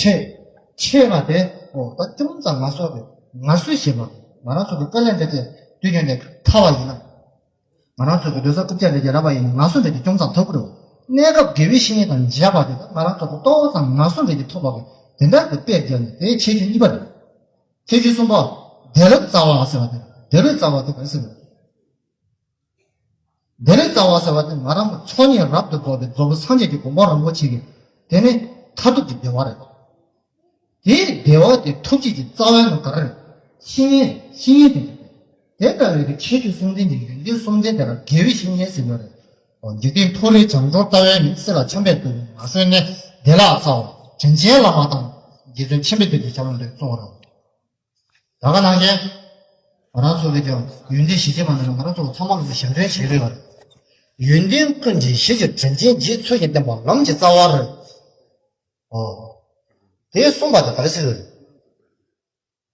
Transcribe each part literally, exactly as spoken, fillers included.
ཆེ་ཆེ་བ་དེ་འོ་ད་ཅུང་ཙམ་ངལ་གསོ་དེ་ངལ་གསོ་ཞེས་པ་ང་རང་ཚོ་གི་དཀའ་ལས་འདྲ་ཅན་དུས་རྒྱུན་ནས་ཐར་བ་ཡིན་ན། ང་རང་ཚོ་གི་སྡོད་ས་རྐུབ་བཀྱག་འདྲ་ཅན་རག་པ་ཡིན་ན་ངལ་གསོ་འདྲ་ཅན་ཅུང་ཙམ་ཐོབ་ཀྱི་རེད། གནས་སྐབས་དགེ་བའི་བཤེས་གཉེན་དང་མཇལ་བ་དེ་ད་ང་རང་ཚོ་གི་ཏོག་ཙམ་ངལ་གསོ་འདྲ་ཅན་ཐོབ་པ་གི་དེ་འདྲ་གི་དཔེ་བརྒྱབ་ནས་དེའི་ཁྱད་ཆོས་གཉིས་པ་རེད། ཁྱད་ཆོས་གསུམ་པ། བདེ་ལེགས་རྩ་བ་ཟེར་བ་དེ་རེད། བདེ་ལེགས་རྩ་བ་དེ་ག་རེ་ཟེར་བ་རེད། བདེ་ལེགས་རྩ་བ་ཟེར་བ་དེ་ང་རང་གི་ཚོགས་གཉིས་རབ་ཏུ་རྫོགས་པའི་རྫོགས་པའི་སངས་རྒྱས་ཀྱི་གོ་འཕང་རིན་པོ་ཆེ་གི་དེ་ནི་མཐར་ཐུག་གི་བདེ་བ་རེད། དེའི་བདེ་བ་དེ་ཐོབ་བྱེད་ཀྱི་རྩ་བའི་ནང་ག་རེ་རེད། བཤེས་གཉེན་བཤེས་གཉེན་དེ་རེད། དེ་ལྟ་བུའི་གི་ཁྱད་ཆོས་གསུམ་ལྡན་གྱི་ཡོན་ཏན་གསུམ་ལྡན་དེ་ལ་དགེ་བའི་བཤེས་གཉེན་ཟེར་བ་རེད། འཇིག་རྟེན་མཐོ་རིས་བྱང་འགྲོར་ལྟ་བའི་མི་སྲིད་ལ་འཁྱམས་པའི་དུས་ངལ་གསོའི་གནས་བདེ་བླག་རྩ་བ་དྲིན་ཅན་བླ་མ་དང་རྗེ་བཙུན་མཁྱེན་པའི་དུས་ཀྱི་ཞབས་ལ་འདོད་གསུང་བ་རེད། ད་ག་ནང་བཞིན། ང་རང་ཚོ་གིས་ཀྱང་ཡོན་ཏན་གཞིར་བྱས་མ་ནས་ང་རང་ཚོ་ཚང་མ་ལ་ཞབས་འདྲེན་བྱེད་དགོས་པ་རེད། ཡོན་ཏན་ཀུན་གྱི་གཞི་ཆེ་དྲིན་ཅན་རྗེ། ཚུལ་བཞིན་བསྟེན་པ་ལམ་གྱི་རྩ་བ་རེད། ཨོ། དེ་གསུངས་པ་དེ་ག་རེ་ཟེར་རེད།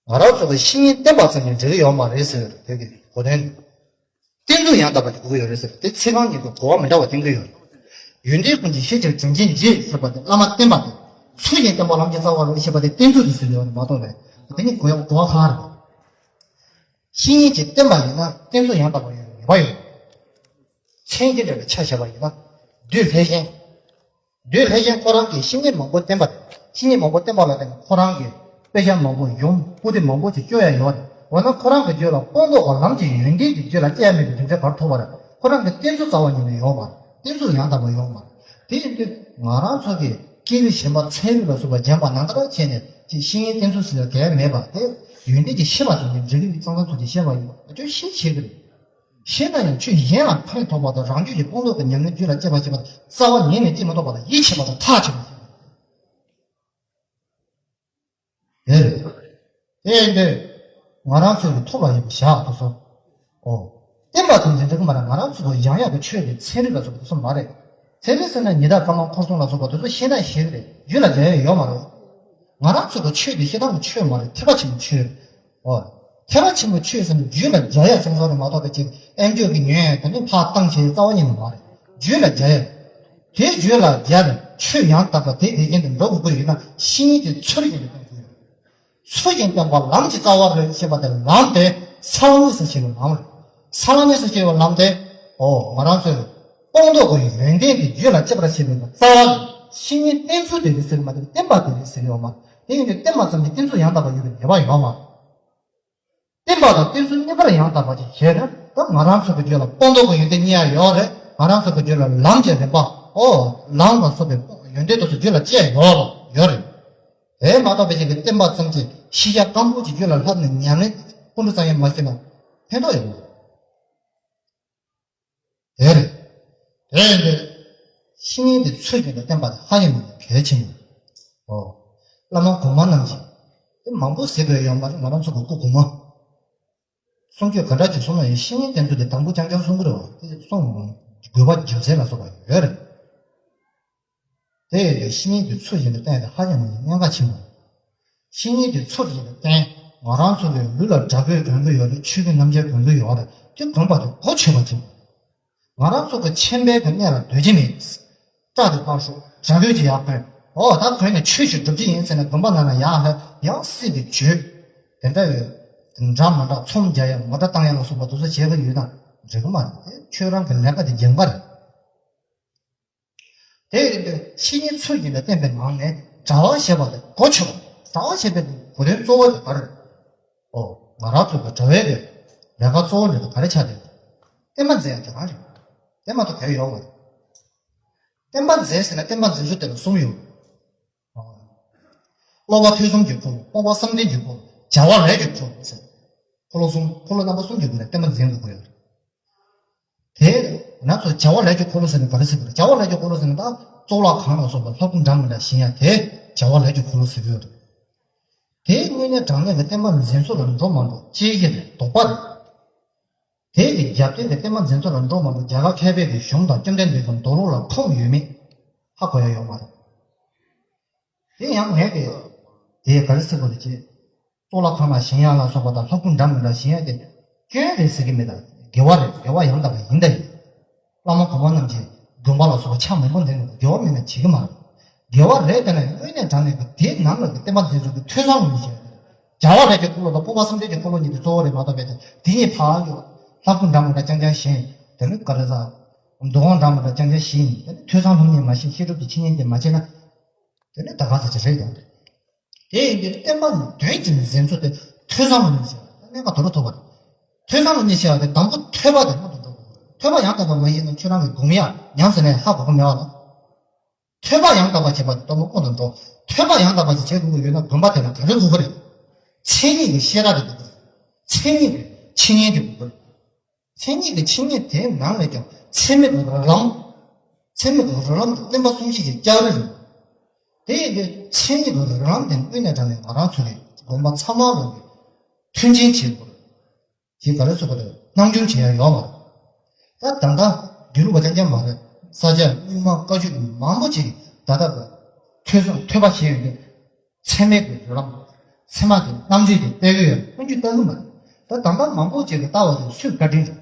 ང་རང་ཚོ་གིས་བཤེས་གཉེན་བསྟེན་པ་ཙམ་གྱིས་འགྲིག་གི་ཡོད་མ་རེད་ཟེར་བའི་གོ་དོན། བསྟེན་ཚུལ་ཡང་དག་པ་ཞིག་དགོས་ཀྱི་ཡོད་རེད་ཟེར། དེ་ཚིག་རྐང་གཉིས་ཀྱི་གོ་བ་མི་འདྲ་བ་བསྟན་གྱི་ཡོད་རེད། ཡོན་ཏན་ཀུན་གྱི་གཞི་ཆེ་དྲིན་ཅན་རྗེ་ཞེས་པ་དེ་བླ་མ་བསྟེན་པ་དེ། ཚུལ་བཞིན་བསྟེན་པ་ལམ་གྱི་རྩ་བ་རེད་ཞེས་པ་དེ་བསྟེན་ཚུལ་དེ་ཟེར་ཡོད་རེད་མ་གཏོགས་པས། དེ་ནི་གོ་ཡ་གོ་བ་གང་རེད། བཤེས་གཉེན་གྱིས་བསྟེན་པ་ཡིན་ན་བསྟེན་ཚུལ་ཡང་དག་པ་ཡོད་ངེས་པ་ཡོད། མཚན་གྱི་འབྲེལ་བའི་ཆ་བཞག་པ་ཡིན་ན། བདུད་ལྷས་བཞེངས། བདུད་ལྷས་བཞེངས་ཁོ་རང་གིས་བཤེས་གཉེན་མང་པོ་བསྟེན་པ་དང་བཤེས་གཉེན་མང་པོ་བསྟེན་པ་ལ་བརྟེན་ནས་ཁོ་རང་གིས་དཔེ་ཆ་མང་པོ་ཡོང་། པོ་ཏི་མང་པོ་ཞིག་སྐྱོར་ཡ་ཡོད་རེད། འོ་ན་ཁོ་རང་གི་རྒྱུད་ལ་སྤངས་རྟོགས་པ་ལམ་གྱི་ཡོན་ཏན་གྱི་རྒྱུད་ལ་སྐྱེ་ཡ་མེད་པའི་རྒྱུ་མཚན་ག་རེ་ཐུག་པ་རེད། ཁོ་རང་གི་བསྟེན་ཚུལ་རྩ་བ་ཉིད་ནས་ཡོད་མ་རེད། བསྟེན་ཚུལ་ཡང་དག་པ་ཡོད་མ་རེད། དེ་ཡིན་དུས་ང་རང་ཚོ་གིས་སྐྱེས་བུ་གཞན་པ་ཚན་རིག་ལ་སོགས་པ་སྦྱངས་པ་ནང་ལྟར་བྱས་ནས་ཅིག་བཤེས་གཉེན་བསྟེན་ཚུལ་ཟེར་ཡ་གལ་མེད་པ་དེ་ཡོན་ཏན་གྱིས་ཤེས་པ་ཙམ་གྱིས་འགྲིག་གི་མི་གཙང་ཚང་ཚོ་གིས་ཤེས་པ་ཡིན་པ་ང་ཚོས་ཤེས་བྱེད་ཀྱི་རེད། ཤེས་ན་ཡང་ཆོས་གཞན་ལ་ཕན་ཐོགས་པ་དང་རང་རྒྱུད་ཀྱི་སྤངས་རྟོགས་ཀྱི་ཉམས་ལེན་རྒྱུད་ལ་སྐྱེ་བ་བྱེད་པ་དང་རྩ་བ་ཉིད་ནས་སྐྱེ་མི་ཐུབ་པ་དང་ཡིད་ཆེས་པ་དང་ཐག་ཆོད་པ་ཞིག་རེད། དེ་ཡིན་དུས་ང་རང་ཚོའི་ཐུགས་ལ་ཡོད་པའི་བཞག་དུ་སོང་། ཨོ། བསྟན་པ་དང་འཛིན་གྲྭ་གི་མ་ར་ང་རང་ཚོ་གི་ཡང་ཡག་གི་ཆོས་དེ་ཚན་རིག་ལ་སོགས་པ་དེ་ཚོ་མ་རེད། ཚན་རིག་ཟེར་ན་ཉི་ཟླ་སྐར་མ་འཁོར་སྲུང་ལ་སོགས་པ་དེ་ཚོ་ཤེས་ན་ཤེས་ཀྱི་རེད། རྒྱུད་ལ་འཇགས་ཡ་ཡོད་མ་རེད། ང་རང་ཚོ་གི་ཆོས་དེ་ཤེས་སྟངས་ཀྱི་ཆོས་མ་རེད། ཐེག་པ་ཆེན་པོའི་ཆོས་རེད། ཨོ། ཐེག་པ་ཆེན་པོའི་ཆོས་ཟེར་ན་རྒྱུད་ལ་འཇགས་ཡ་ཙམ་ཟེར་རེད་མ་གཏོགས་པའི་ཅིག་ཨེམ་ཆོས་ཀྱི་ཉོན་ཡ་དེ་ནི་ཕར་བཏང་བྱས་རྩ་བ་ཉིད་ནས་མ་རེད། རྒྱུད་ལ་འཇགས་ཡ། དེ་རྒྱུད་ལ་འཇགས་ནས་ཆོས་ཡང་དག་པ་དེ་དེ་བཞིན་དུ་འགྲོ་དགོས་ཀྱི་ཡོད་ན་བཤེས་གཉེན་དེ་ཚུལ་བཞིན་དུ་བསྟེན་དགོས་ཡོད། ཚུལ་བཞིན་བསྟེན་པ་ལམ་གྱི་རྩ་བ་རེད་ཅེས་པ་དེ་ལམ་དེ་ས་ལམ་གཉིས་སུ་ཕྱེ་བའི་ལམ་རེད། ས་ལམ་གཉིས་སུ་ཕྱེ་བའི་ལམ་དེ་ཨོ་ང་རང་ཚོས་སྤངས་རྟོགས་ཀྱི་ཡོན་ཏན་དེ་རྒྱུད་ལ་སྐྱེ་བར་བྱེད་པའི་རྩ་བ་རེད། བཤེས་གཉེན་བསྟེན་ཚུལ་དེ་རེད་ཟེར་གྱི་མ་རེད། བསྟེན་པ་དེ་རེད་ཟེར་གྱི་ཡོད་མ་རེད། དེ་ཡིན་དུས་བསྟེན་པ་ཙམ་གྱིས་བསྟེན་ཚུལ་ཡང་དག་པ་ཡོད་པའི་ངེས་པ་ཡོད་མ་རེད། བསྟེན་པ་དང་བསྟེན་ཚུལ་གཉིས་ཀར་ཡང་དག་པ་ཅིག་བྱས་ན་ད་ང་རང་ཚོ་གི་རྒྱུད་ལ་སྤངས་རྟོགས་ཀྱི་ཡོན་ཏན་གཉིས་ཡང་ཡོད་རེད། ང་རང་ཚོ་གི་རྒྱུད་ལ་ལམ་གྱི་རིམ་པ་ཨོ་ལམ་ལ་སོགས་པའི་ཡོན་ཏན་དེ་ཚོ་རྒྱུད་ལ་སྐྱེས་ཡོད་ཡོད་རེད། དེ་མ་གཏོགས་པའི་ཅིག་གི་བསྟེན་པ་ཙམ་གྱིས་ཤེས་བྱ་སྐམ་པོ་ཅིག་རྒྱུད་ལ་ལྷབ་ནས་ཉམས་ལེན་ཀུན་ཏུ་བསམ་ཡས་མ་བྱས་ན་ཕན་ཐོགས་ཡོད་མ་རེད། དེ་རེད། དེ་ཡིན་དུས་བཤེས་གཉེན་དེ་ཚུལ་བཞིན་དུ་བསྟེན་པ་དེ་ཧ་ཅང་གལ་ཆེན་པོ། ཨོ། བླ་མ་གོང་མ་རྣམས་ཀྱིས་དེ་མང་པོ་ཟེར་དགོས་ཡོད་མ་རེད། ང་རང་ཚོ་གི་སྐུ་གོང་མ། གསུང་ཆོས་ག་འདྲ་ཅིག་གསུང་ན་ཡང་བཤེས་གཉེན་བསྟེན་ཚུལ་དེ་དང་པོ་རྐྱང་རྐྱང་གསུང་གི་རེད་བ། དེ་གསུང་དགོས་པ་རྒྱུ་མཚན་ལ་སོགས་པ་ཡོད་རེད། དེ་ཡོད་དུས་བཤེས་གཉེན་དེ་ཚུལ་བཞིན་དུ་བསྟེན་ཡ་དེ་ཧ་ཅང་གི་གནད་འགག་ཆེན་པོ། བཤེས་གཉེན་དེ་ཚུལ་བཞིན་དུ་བསྟེན། ང་རང་ཚོ་གི་ལུས་ལ་དྲག་པོའི་གོན་དགོས་ཡོད་རེད། ཆོས་ཀྱི་རྣམ་འགྱུར་གོན་དགོས་ཡོད་རེད། དེ་གོན་པ་དེ་གོ་ཆོད་པ་ཅིག་ང་རང་ཚོ་གི་ཆེན་པོའི་གི་གནས་ལ་སྡོད་ཀྱི་མེད། སྐྲ་དེ་ཕར་བཤུ། དྲ་གོས་ཅིག་ཡར་གོན། འོ་ད་གོན་ནས་ཆོས་ཤིག་སྒྲུབ་ཀྱི་ཡིན་ཟེར་ནས་དགོན་པ་ནང་ལ་ཡར་ལྷོད། ཡང་སྲིད་དེ་བརྗོད། དེ་འདྲ་ཡོད། འདྲ་མི་འདྲ་ཚོམ་རྒྱག་ཡ་ངོ་སྤྲོད་བཏང་ཡ་ལ་སོགས་པ་དེ་ཚོ་བྱེད་ཀྱི་ཡོད་ན་འགྲིག་གི་མ་རེད། དེ་ཁྱོད་རང་གི་ལས་ཀ་དེ་རྒྱང་པ་རེད། དེ་ཡིན་དུས་བཤེས་གཉེན་ཚུལ་བཞིན་དུ་བསྟེན་པའི་ནང་ནས་གྲྭ་པ་ཞེས་པ་དེ་གོ་ཆོད་པ། གྲྭ་པ་ཞེས་པའི་གོ་དོན་གཙོ་བོ་དེ་ག་རེ་རེད། ཨོ། ང་རང་ཚོ་གི་གྲྭ་པའི་དེ་ལས་ཀ་གཙོ་བོ་འདི་ག་རེ་ཆགས་བསྡད་ཡོད། བསྟན་པ་འཛིན་ཡ་དེ་རང་རེད། དེ་མ་གཏོགས་ག་རེ་ཡོད་མ་རེད། བསྟན་པ་འཛིན་ཟེར་ན་བསྟན་པ་འཛིན་ཚུལ་དེ་ལ་གསུམ་ཡོད། ཨོ། སློབ་པ་ཐོས་བསམ་གྱི་འཁོར་ལོ། སྤོང་བ་བསམ་གཏན་གྱི་འཁོར་ལོ། བྱ་བ་ལས་ཀྱི་འཁོར་ལོ་ཟེར། འཁོར་ལོ་གསུམ། འཁོར་ལོ་རྣམ་པ་གསུམ་གྱི་སྒོ་ནས་བསྟན་པ་འཛིན་དགོས་ཀྱི་ཡོད་རེད། དེ་ང་ཚོ་བྱ་བ་ལས་ཀྱི་འཁོར་ལོ་ཟེར་ནས་ག་རེ་ཟེར་དགོས་རེད། བྱ་བ་ལས་ཀྱི་འཁོར་ལོ་ཟེར་ན་ད་གཙུག་ལག་ཁང་ལ་སོགས་པ་ལྷ་སྐུ་འདྲ་མི་འདྲ་བཞེངས་ཡ་དེ་བྱ་བ་ལས་ཀྱི་འཁོར་ལོ་ཟེར་གྱི་ཡོད་རེད། དེའི་དངོས་གནས་དྲང་གནས་ཀྱི་བསྟན་པ་འཛིན་ཚུལ་ལ་འགྲོ་མ་འགྲོ་དཔྱད་གཞི་རེད། དོགས་པ་རེད། དེ་ཡི་རྒྱབ་རྟེན་གྱི་བསྟན་པ་འཛིན་ཚུལ་ལ་འགྲོ་མ་འགྲོ་རྒྱ་གར་མཁས་པའི་གི་གཞུང་དང་བཅོམ་ལྡན་འདས་ཀྱི་མདོ་ལུགས་ལ་ཁོམ་ཡོད་མེད་ཧ་གོ་ཡ་ཡོད་མ་རེད། དེ་ཡང་ངས་དེ་དེ་ག་རེ་ཟེར་དགོས་རེད་ཅེས། གཙུག་ལག་ཁང་ལ་བཞེངས་ཡ་ལ་སོགས་པ་དང་ལྷ་སྐུ་འདྲ་མི་འདྲ་བཞེངས་ཡ་དེ་སྐྱོན་རེད་ཟེར་གྱི་མེད། ད་དགེ་བ་རེད། དགེ་བ་ཡང་དག་པ་ཡིན་ད་ཡིན། བླ་མ་གོང་མ་རྣམས་ཀྱིས་དགོན་པ་ལ་སོགས་པ་ཆ་མང་པོ་འདི་ནི་དགེ་བ་མེད་ན་བྱེད་ཀྱི་མ་རེད། དགེ་བ་རེད། དེ་ནས་དངོས་གནས་དྲང་གནས་ཀྱི་དེའི་ནང་ལ་གི་བསྟན་པ་འཛིན་ཚུལ་གྱི་ཐོས་བསམ་ལ་མི་བྱེད། བྱ་བ་ལས་ཀྱི་འཁོར་ལོ་དང་སྤོབས་པ་སངས་རྒྱས་ཀྱི་འཁོར་ལོ་གཉིས་དེ་གཙོ་བོ་རེད་མ་གཏོགས་པའི་དེ་དེ་གཉིས་ཕར་ཡོད། ལྷ་སྐུ་འདྲ་མི་འདྲ་རྐྱང་རྐྱང་བཞེངས། དེ་ནི་ག་རེ་ཟ། འདུ་ཁང་འདྲ་མི་འདྲ་རྐྱང་རྐྱང་བཞེངས། དེ་ནི་ཐོས་བསམ་སློབ་གཉེར་མ་བྱེད། བཤད་སྒྲུབ་ཀྱི་འཆད་ཉན་དེ་མ་བྱེད་ན། དེ་ནི་ད་ག་ཟེར་གྱི་རེད་ཀྱང་། དེ་ཡིན་དུས་བསྟན་པ་དོན་གྱི་འཛིན་ཚུལ་དེ་ཐོས་བསམ་ལ་གནས་པ་ཐོག་ལ་ཐུག་པ་རེད། ཐོས་བསམ་ལ་གནས་པ་དེ་དང་པོ་ཐོས་པ་དེ་སྔོན་དུ་འགྲོ་དགོས། ཐོས་པ་ཡང་དག་པ་མ་ཡིན་ན་ཁྱོད་རང་གི་སྒོམ་ཡག་ཉམས་ཟེར་ནས་ཧ་གོ་གི་མེད་པ་ལ། ཐོས་པ་ཡང་དག་པ་བྱེད་པ་དེ་སྟོན་པ་ཁོང་དུ་འགྲོ། ཐོས་པ་ཡང་དག་པ་ཞིག་བྱེད་དགོས་ཀྱི་ཡོད་ན་དགོན་པ་དེ་ལ་ག་རེ་དགོས་ཀྱི་རེད། མཚན་ཉིད་ཀྱི་བཤད་གྲྭ་དེ་དགོས་ཀྱི་རེད། མཚན་ཉིད་ཀྱི་འཆད་ཉན་དེ་དགོས་ཀྱི་རེད། མཚན་ཉིད་ཀྱི་འཆད་ཉན་དེའི་ནང་ནས་ཀྱང་ཚད་མེད་ཀྱི་རིགས་ལམ། ཚད་མེད་ཀྱི་རིགས་ལམ་དེ་བསྟན་པ་གསུམ་བཞི་གི་ལྕགས་རི་རེད། དེ་ཡིན་དུས་ཚད་མེད་ཀྱི་རིགས་ལམ་དེ་དངོས་གནས་དྲང་གནས་ང་རང་ཚོ་ནས་དགོན་པ་ཚང་མ་ལོག་གི་མཐུན་རྐྱེན་བྱེད་དགོས། ཞེས་ག་རེ་ཟེར་བ་རེད། སྣང་ཆུང་བྱེད་ཡ་ཡོད་མ་རེད། ད་ད་ལྟ་དགེ་ལུགས་པ་རྐྱང་རྐྱང་མ་རེད། ས་སྐྱ་རྙིང་མ་བཀའ་བརྒྱུད་མང་པོ་ཅིག་ད་ལྟ་ཐོས་བསམ་ཐོས་པ་བྱས་ཡོད་ནས་ཚད་མེད་ཀྱི་རིགས་ལམ། ཚད་མ་དེ་རྣམ་འགྲེལ་དེ་བལྟ་གི་ཡོད། སྔོན་རྒྱུ་ལྟ་གི་མ་རེད། ད་ད་ལྟ་མང་པོ་ཅིག་གིས་ལྟ་བ་དེ་སུས་བཀའ་དྲིན་རེད།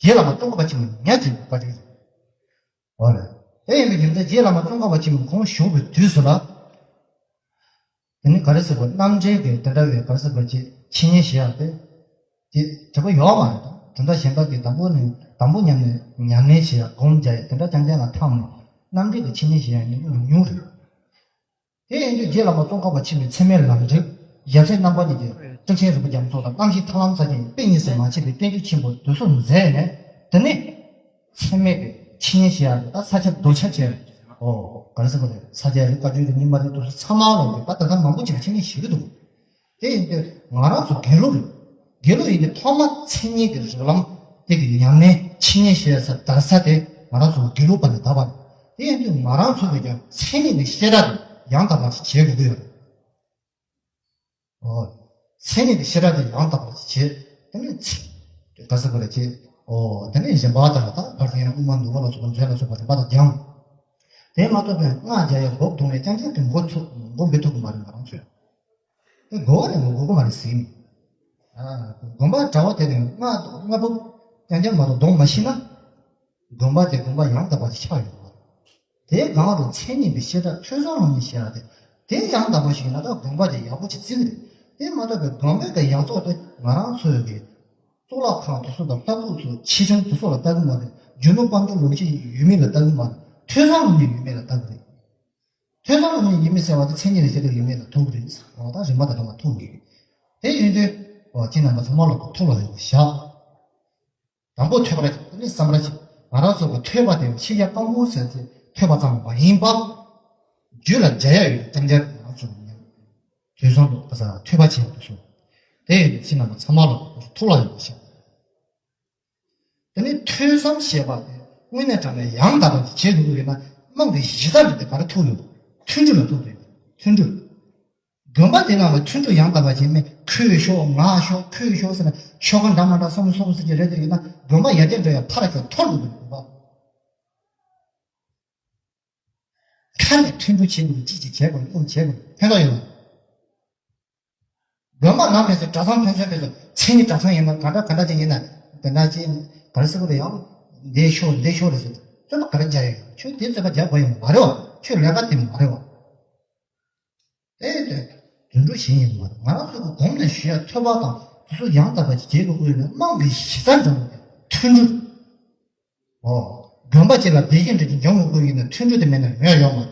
རྗེ་བླ་མ་ཙོང་ཁ་པ་ཆེན་པོ་ཉག་གཅིག་གི་བཀའ་དྲིན་རེད། འོ་ལེ། དེ་ཡིན་པའི་རྒྱུ་མཚན་རྗེ་བླ་མ་ཙོང་ཁ་པ་ཆེན་པོ་ཁོང་བཞུགས་པའི་དུས་སུ་ལ། དེ་ནི་ག་རེ་ཟེར་དགོས། རྣམ་འགྲེལ་གྱི་དེ་འདྲ་བའི་ག་རེ་ཟེར་དགོས་ཀྱི་འཆད་ཉན་བྱེད་ཡག་དེ། དེ་དེ་པོ་ཡོད་མ་རེད། དོན་དག་གཞན་དག་གིས་དང་པོ་ནས་དང་པོ་ཉམས་ནས་ཉམས་ལེན་བྱེད་ཡག་སྒོམ་རྒྱག་ཡག་དེ་འདྲ་རྐྱང་རྐྱང་ལ་འཐམས་ནས་རྣམ་འགྲེལ་གྱི་འཆད་ཉན་བྱེད་ཡག་ཉུང་ཉུང་རེད། དེ་ཡིན་དུས་རྗེ་བླ་མ་ཙོང་ཁ་པ་ཆེན་པོའི་ཚད་མའི་ལམ་འབྲས་ཡབ་སྲས་རྣམ་པ་གཉིས་ཀྱིས་ཀྲུང་ཆེན་རིན་པོ་རྒྱ་མཚོ་དང་རྣམ་བཞི་ཐར་ལམ་ས་ཆེན་དཔེ་གཉིས་སུ་མ་ཕྱེ་བའི་བསྟན་བཅོས་ཆེན་པོ་དེ་ཚོ་མཛད་ནས། དེ་ནས་ཚད་མེད་ཀྱི་འཆད་ཉན་བྱེད་ཡག་ད་ས་སྐྱ་རྡོ་རྗེ་འཆད་ཉན། ཨོ་ག་རེ་ཟེར་དགོས་རེད། ས་སྐྱ་རེད། བཀའ་བརྒྱུད་རེད། རྙིང་མ་རེད། དེ་ཚོ་ཚང་མ་ལོག་གི་ད་ད་ལྟ་མང་པོ་ཅིག་འཆད་ཉན་བྱེད་ཀྱི་འདུག་དེ་ཡིན་དུས་ང་རང་ཚོ་དགེ་ལུགས་རེད། དགེ་ལུགས་ཡིན་དུས་ཐོག་མ་མཚན་ཉིད་ཀྱི་རིགས་ལམ་དེ་གི་ཉམས་ལེན་འཆད་ཉན་བྱེད་ས་དར་ས་དེ་ང་རང་ཚོ་དགེ་ལུགས་པ་ནས་དར་བ་རེད། དེ་ཡིན་དུས་ང་རང་ཚོ་གི་ཀྱང་མཚན་ཉིད་ཀྱི་བཤད་གྲྭ་དེ་ཡང་དག་པ་ཞིག་བྱེད་དགོས་ཀྱི་ཡོད་རེད། ཨོ། མཚན་ཉིད་ཀྱི་བཤད་གྲྭ་དེ་ཡང་དག་པ་ཞིག་བྱེད། དེ་ནས་ཚིག་ག་ཟེར་དགོས་རེད་ཅེས། ཨོ། དེ་ནས་གཞན་པ་དག་ལ་ད་བར་དེ་ཡང་དབུ་མ་འདུལ་བ་ལ་སོགས་པ་མཛོད་ལ་སོགས་པ་རིམ་པ་དང་སྦྱངས། དེ་མ་གཏོགས་པའི་སྔགས་རྒྱག་ཡག་སྒོ་བརྡུང་བའི་རྐྱང་རྐྱང་དེ་མགོ་ཚུགས་མགོ་འབུད་ཐུབ་ཀྱི་མ་རེད། ང་རང་ཚོས། དགོས་པ་རེད། དགོས་ཀྱི་མ་རེད་ཟེར་གྱི་མིན། ཨ། དགོན་པ་གྲྭ་པ་དེ་ནི་སྔགས་སྔགས་ཕུག་རྐྱང་རྐྱང་མ་གཏོགས་བརྡུང་མ་ཤེས་ན། དགོན་པ་དེ་དགོན་པ་ཡང་དག་པ་ཞིག་ཆགས་ཡོད་མ་རེད། དེའི་སྒང་དུ་མཚན་ཉིད་ཀྱི་བཤད་གྲྭ་ཐོས་བསམ་སློབ་གཉེར་བྱེད་ཡག་དེ། དེ་ཡང་དག་པ་ཞིག་ཡིན་ན་ད་དགོན་པ་དེ་ཡག་པོ་ཞིག་བརྩི་གི་རེད། དེ་མ་གཏོགས་པའི་དགོན་པའི་གི་ཡག་བཙོག་དེ་ང་རང་ཚོའི་གི་གཙུག་ལག་ཁང་དེ་ཚོ་དང་ལྷ་ཁང་ཚོ་ཆེ་ཆུང་དེ་ཚོ་ལ་ལྟ་གི་མ་རེད། རྒྱུ་ནོར་དཔལ་འབྱོར་ལོངས་སྤྱོད་ཡོད་མེད་ལ་ལྟ་གི་མ་རེད། ཐོས་བསམ་སློབ་གཉེར་ཡོད་མེད་ལ་ལྟ་གི་རེད། ཐོས་བསམ་སློབ་གཉེར་ཡོད་མེད་ཟེར་བ་དེ་མཚན་ཉིད་ལ་བཤད་གྲྭ་ཡོད་མེད་ལ་ཐུག་གི་རེད། འོ་ད་རིམ་པ་ད་དུང་མ་ཐུག་གི་རེད། དེ་ཡིན་དུས་འོ་ཁྱེད་རྣམ་པ་ཚང་མ་ལ་ཐུགས་ལ་ཡོད་པ་བཞག་དང་པོ་ཐོས་པ་ལ་ནི་བསམ་པ་ཞིག་ང་རང་ཚོ་གི་ཐོས་པ་དེ་ཤེས་བྱ་སྤང་བོ་ཟེར་ཚེ་ཐོས་པ་ཙམ་མ་ཡིན་པ། རྒྱུད་ལ་འཇགས་ཡ་ཡོད་ཀྱང་འཇགས་ང་རང་ཚོ་ནི་དུས་སང་དུ་ཐོས་པ་བྱེད་དུ་སོང་། དེ་ཡིན་ཕྱི་ནང་ཚང་མ་ལ་ཐུགས་ལ་ཡོད་པ་ཞིག་དེ་ནི་ཐོས་བསམ་ཞེས་པ་དེ་དངོས་གནས་དྲང་གནས་ཡང་དག་པ་ཞིག་བྱེད་དགོས་ཀྱི་ཡོད་ན་དམངས་ཀྱི་གཞི་རྩ་རེད་དེ་ག་རེ་ཐུག་ཡོད། མཐུན་སྒྲིལ་ལ་ཐུག་རེད། མཐུན་སྒྲིལ། དགོན་པ་དེ་ནང་ལ་མཐུན་སྒྲིལ་ཡང་དག་པ་ཞིག་མེད། ཁོས་ཤོག་ང་ཤོག་ཁོས་ཤོག་ཟེར་ན་ཤོག་ཁ་འདྲ་མ་འདྲ་སོམ་སོམ་ཟེར་གྱི་རེད་དེ་ཡིན་ན་དགོན་པ་ཡར་རྒྱས་འགྲོ་ཡ་ཕར་ཞོག་ཐོར་འགྲོ་གི་རེད། དགོན་པ་ཁ་ནས་མཐུན་སྒྲིལ་བྱེད་དགོས། ཅི་ཅིག་བྱེད་དགོས། ཀུན་བྱེད་དགོས། ཕན་ཐོགས་ཡོད་ལ། དགོན་པ་ནང་ཕན་ཚུན་གྲྭ་ཚང་ཕན་ཚུན་ཕན་ཚུན་མཚན་ཉིད་གྲྭ་ཚང་ཡིན་ན་ག་འདྲ་ག་འདྲ་ཅིག་ཡིན་ན་དེ་འདྲ་ཅིག་ག་རེ་ཟེར་དགོས་རེད། ཡང་འདི་ཤོག་འདི་ཤོག་རེད་ཟེར། རྩོད་པ་ག་རེ་རྒྱག་ཡོད། ཁྱོད་དེ་རྩོད་པ་རྒྱག་དགོས་ཡོད་མ་རེད་བ། ཁྱོད་ལས་ཀ་དེ་མ་རེད་བ། དེ་དེ་དུད་འགྲོ་གཞན་ཡིན་མ་རེད། ང་རང་ཚོ་གི་གོང་ནས་ཞུ་ཡ་ཐོས་པ་དང་དེ་ཚོ་ཡང་དག་པ་ཅིག་བྱེད་དགོས་ཀྱི་ཡོད་ན་དམངས་ཀྱི་གཞི་རྩ་འདྲ་བོ་དེ་མཐུན་སྒྲིལ། ཨོ། དགོན་པ་གཅིག་ལ་བདེ་སྐྱིད་འདྲ་ཅིག་འབྱུང་དགོས་ཀྱི་ཡོད་ན་མཐུན་སྒྲིལ་དེ་མེད་ན་ཡོང་ཡ་ཡོད་མ་རེད།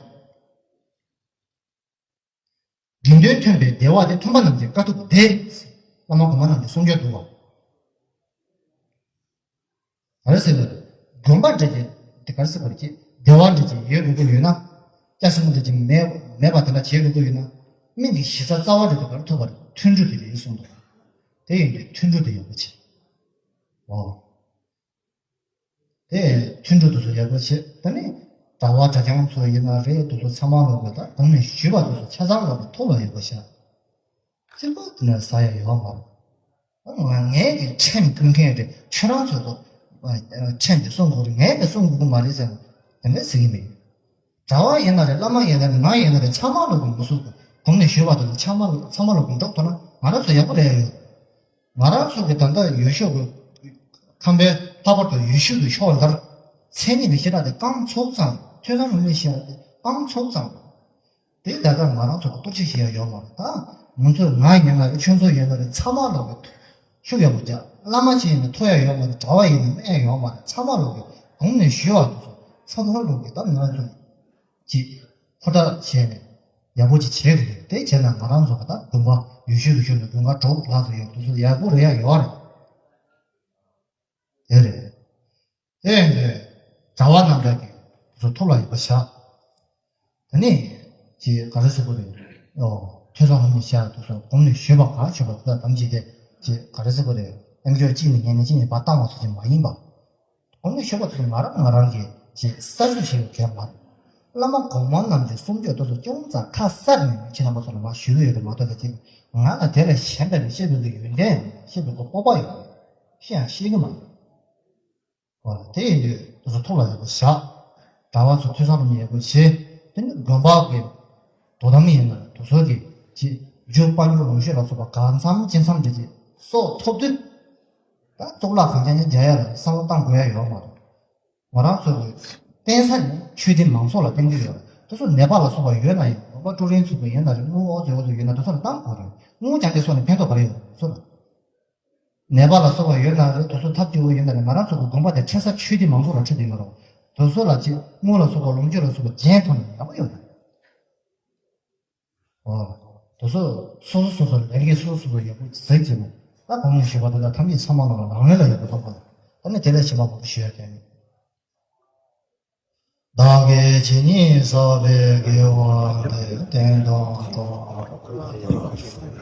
དགེ་འདུན་མཐུན་པའི་བདེ་བ་དེ་མཐུན་པ་རྣམས་ཀྱི་དཀའ་ཐུབ་བདེ། བླ་མ་གོང་མ་རྣམས་ཀྱི་གསུང་སྐྱོན་འདུག་བ། ག་རེ་ཟེར་ན། དགོན་པ་འདྲ་ཅིག་དེ་ག་རེ་ཟེར་དགོས་རེད་ཅེ། བདེ་བ་འདྲ་ཅིག་ཡོད་དགོས་ཀྱི་ཡོད་ན། སྐྱ་སེར་པོ་འདྲ་ཅིག་མེད་མེད་པ་དེ་འདྲ་བྱེད་དགོས་ཀྱི་ཡོད་ན། སྨན་གྱི་གཞི་རྩ་རྩ་བ་འདྲ་དེ་ག་རེ་ཐུབ་པ་རེད། མཐུན་སྒྲིལ་དེ་རེད་གསུངས་འདུག་དེ་ཡིན་དུས་མཐུན་སྒྲིལ་དེ་ཡག་པོ་བྱེད། ཨོ། དེ་མཐུན་སྒྲིལ་དེ་ཚོ་ཡག་པོ་བྱེད། ད་ནི་གྲྭ་བ་གྲྭ་རྐྱང་ཚོ་ཡིན་ན་རེད། དེ་ཚོ་ཚང་མ་ལོག་གི་ད་གོང་ནས་ཞུས་པ་དེ་ཚོ་ཆ་ཚང་ལོག་གི་ཐུགས་ལ་ཡོད་པ་བྱ། རྩིག་པ་དེ་ནས་ཟ་ཡ་ཡོད་མ་རེད། ང་ངས་ཀྱི་ཁྲིམས་བཀོད་མཁན་རེད། ཁྱོད་རང་ཚོ་ཚོ་ཁྲིམས་དེ་སྲུང་དགོས་རེད། ངས་ཀྱི་སྲུང་དགོས་ཀྱི་མ་རེད་ཟེར་ན་དེ་འདྲ་ཟེར་གྱི་མེད། གྲྭ་བ་ཡིན་ན་རེད། བླ་མ་ཡིན་ན་རེད། ང་ཡིན་ན་རེད། ཚང་མ་ལོག་གི་མི་སྲུང་དགོས། གོང་ནས་ཞུས་པ་དེ་ཚོ་ཚང་མ་ཚང་མ་ལོག་གི་འགྲོ་ཐུབ་ན་ང་རང་ཚོ་ཡག་པོ་རེད་ཡོད། ང་རང་ཚོ་གི་ད་ལྟ་ཡུལ་ཤོག་གི་ཁམས་པའི་ལྷག་པར་དུ་ཡུལ་ཤུལ་གྱི་ཤོག་འདིར་མཚན་ཉིད་ཀྱི་བཤད་གྲྭ་དེ་རྐང་ཚུགས་ཙམ་ཐོས་བསམ་སློབ་གཉེར་བྱེད་ཡ་དེ་ ཨང་ཚོགས་ཙམ། དེ་ད་ལྟ་ང་རང་ཚོ་གཏོར་བཤིག་བྱེད་ཡ་ཡོད་མ་རེད། ད་ང་ཚོས་ང་ཡིན་ན་རེད། ཁྱོད་ཚོ་ཡིན་ན་རེད། ཚང་མ་ལོག་གི་ཤུགས་ཡག་པོ་རྒྱག་བླ་མ་ཅིག་ཡིན་ན་ཐོ་ཡ་ཡོད་མ་རེད། གྲྭ་བ་ཡིན་ན་སྨན་ཡ་ཡོད་མ་རེད། ཚང་མ་ལོག་གི་གོང་ནས་ཞུས་པ་དེ་ཚོ་ཚང་མ་ལོག་གི་ད་ང་ཚོ་ཅིག་ཧུར་ཐག་བྱས་ནས་ཡག་པོ་ཅིག་བྱེད་དགོས་རེད། དེ་བྱས་ན་ང་རང་ཚོ་གི་ད་དགོན་པ་ཡུལ་ཤུལ་དུ་ཤུལ་ནས་དགུན་ཁ་དྲུག་ལྷག་ཙམ་ཡོད། དེ་ཚོ་ཡག་པོ་རེད་ཡ་ཡོད་རེད། དེ་རེད། དེ་ཡིན་དུས་གྲྭ་བ་རྣམས་ཀྱིས་དེ་ཚོ་ཐུགས་ལ་ཡོད་པ་བཞག་དེ་ནས་ཅིག་ག་རེ་ཟེར་དགོས་རེད། ཨོ། ཐོས་བསམ་སྒོམ་ནས་བཤད་དེ་ཚོ་སྒོམ་ནས་ཞུས་པ་ག་ཆོད་པ་དེ་དག་དམ་བཅས་ཏེ་ཅིག་ག་རེ་ཟེར་དགོས་རེད། ཨེམ་ཆོས་གཅིག་ནས་ཉན་ནས་གཅིག་ནས་ཕར་བཏང་བ་སོགས་ཀྱི་མ་ཡིན་པ། སྒོམ་ནས་ཞུས་པ་དེ་ཚོ་ང་རང་ང་རང་གིས་ཅིག་གསར་ཞུགས་བྱེད་དགོས་མ་རེད། བླ་མ་གོང་མ་རྣམས་ཀྱི་གསུང་ཆོས་དེ་ཚོ་ཅུང་ཙམ་ཁ་གསལ་ནས་ཁྱེད་རྣམ་པ་ཚོ་ལ་མར་ཞུ་གི་ཡོད་རེད་མ་གཏོགས། ད་ཅིག་ང་ལ་དེ་ལས་གཞན་པ་ལ་བཤད་པའི་གི་ཡོན་ཏན་བཤད་པའི་གི་སྤོབས་པ་ཡོད་རེད། བཤད་ཡང་ཤེས་ཀྱི་མ་རེད། འོ། དེ་ཡིན་དུས་དེ་ཚོ་ཐུགས་ལ་ཡག་པོ་བཞག་གྲྭ་བ་ཚོ་ཐོས་བསམ་སྒོམ་ཡག་པོ་བྱེད། དེ་ནི་དགོན་པ་གི་དོ་དམ་ཡིན་ན་དེ་ཚོ་གི་ཅིག་རྒྱུ་དཔལ་འབྱོར་ལོངས་སྤྱོད་ལ་སོགས་པ་གང་འཚམ་ཅི་འཚམ་དེ་ཅིག་སོགས་ཐོབ་དུས། ད་གཙུག་ལག་གང་རྐྱང་རྐྱང་རྒྱག་ཡ་ལ་བསམ་བློ་བཏང་དགོས་ཡ་ཡོད་མ་རེད། ང་རང་ཚོ་གི་བརྟེན་ས་ནི་ཆོས་སྡེ་མང་ཚོགས་ལ་བརྟེན་གྱི་ཡོད་རེད། དེ་ཚོ་ནད་པ་ལ་སོགས་པ་ཡོད་ན་ཡང་། ནད་པ་ཀྲུའུ་རིན་ཚོགས་པ་ཡིན་ན་རེད། དངུལ་ཨོ་ཙེ་ཨོ་ཙེ་ཡོད་ན་དེ་ཚོ་ལ་བཏང་དགོས་རེད། དངུལ་རྐྱང་རྐྱང་སོགས་ནས་ཕན་ཐོགས་ག་རེ་ཡོད་རེད། ཚོ་ལ། ནད་པ་ལ་སོགས་པ་ཡོད་ན་རེད། དེ་ཚོ་ཐབས་སྐྱོ་བོ་ཡོད་ན་རེད། ང་རང་ཚོ་གི་དགོན་པ་དེ་འཕྲད་ས་ཆོས་སྡེ་མང་ཚོགས་ལ་འཕྲད་དེ་མ་རེད། དེ་ཚོ་ལ་ཅིག་དངུལ་ལ་སོགས་པ་ལོངས་སྤྱོད་ལ་སོགས་པ་རྒྱན་ཐོག་ནས་ཡག་པོ་ཡོད་རེད། ཨོ། དེ་ཚོ་སོ་སོ་སོ་སོ་ལས་ཀའི་སོ་སོ་སོ་སོ་ཡག་པོ་ཟེར་གྱི་མོ། ད་གོང་ནས་ཞུས་པ་དེ་དག་ཐམས་ཅད་ཚང་མ་ལ་རང་ལས་ལ་ཡག་པོ་ཐོབ་པ། ད་ནི་དེ་ལས་གཞན་པ་མང་པོ་ཞུ་ཡ་གལ་མེད། བདག་གིས་ཇི་སྙེད་བསགས་པའི་དགེ་བ་འདི། བསྟན་དང་སྟོང་པར་བགྲང་ཞིང་།